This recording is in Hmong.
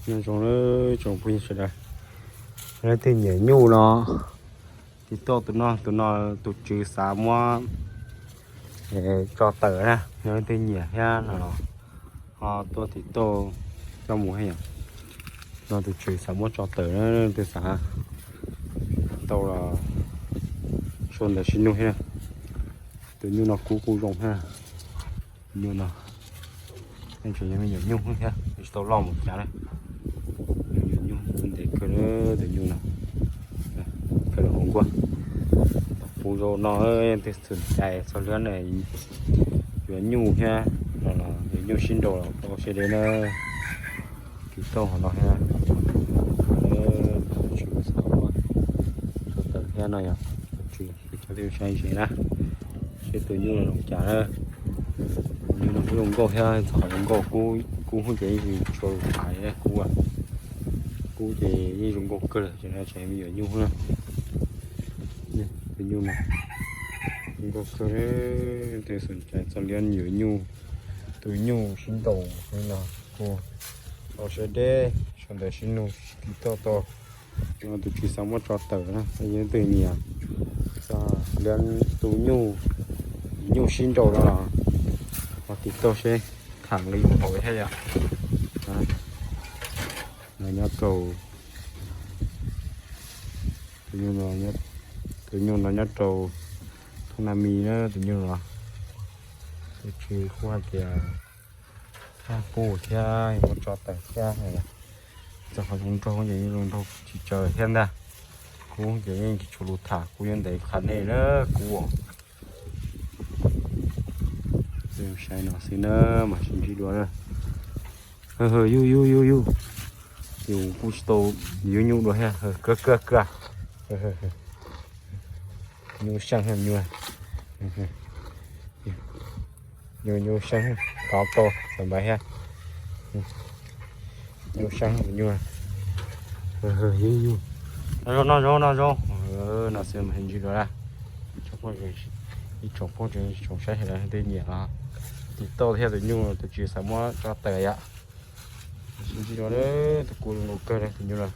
Nyob zoo tsoom phooj ywg sawv daws, leej twg nyiam nyuj no, tiv tauj tus no, tus no tus tswv xav muab tso tawm na, yog leej twg nyiam thiab no los ho tuaj tiv tauj coj mus thiab yom. No tus tswv xav muab tso tawm na, leej twg xav tau los sau ntawv sib nug thiab na. Tus nyuj no kub kuj zoo thiab. Nyuj no tseem yog me nyuam nyuj thiab, tsis tau loj mus cas na. Me nyuam nyuj ntev kawg tus nyuj no. Kawg los hauv nkuaj. Kuv zoo no, leej twg xom cai txog liab na, yuav nyuj thiab no los yuav nyuj sib nraus los tau seb deb na. Tiv tauj hauv no thiab. Tsis tau tawm thiab no yog tus tswv coj peb saib ze na, seb tus nyuj no zoo cas na. Nyuj no kuj zoo nkauj thiab, txog qhov zoo nkauj kub ces yeej tsis tshua lus tham li kub. Kub ces yeej zoo nkauj kawg lawm, ces no tseem me nyuam nyuj na. Tus nyuj no zoo nkauj kawg, leej twg xom cai txog liab yuav nyuj, tus nyuj sib nraus no kuj tau seb deb, sau ntawv sib nug tiv tauj tau. No tus tswv xav muab tso tawm na, yog leej twg nyiam txog liab tus nyuj, nyuj sib nraus no los ho tiv tauj seb tham li mus hauv thiab yom. No nyob rau, tus nyuj no nyob rau Thoob Nab Mis na, tus nyuj no. Tus tswv kuj hais tias txhob pub thiab, yuav muab tso tawm thiab. Txog qhov zoo nraug ces yeej zoo nraug tsis tsawg thiab ntag. Kub ces yeej tsis tshua lus tham, kub yuav ntev qhov nej na kub. Saib no xwb na, mam sib ntsib dua na. Yug yug yug yug, yus kuj tsis tau yuav nyuj dua thiab, kawg kawg kawg. Nyuj xyeej nyuj, nyuj nyuj xyeej, tau tau tau npav thiab. Nyuj xyeej nyuj. Yug yug, noj zoo noj zoo noj zoo. No xwb mas sib ntsib dua na. Ib tsoom phooj ywg tsoom saib sawv daws, leej twg nyiam los tiv tauj thiab, tus nyuj tus tswv xav muab tso tawm yom. Sib ntsib dua, tus kub zoo nkauj kawg tus nyuj no.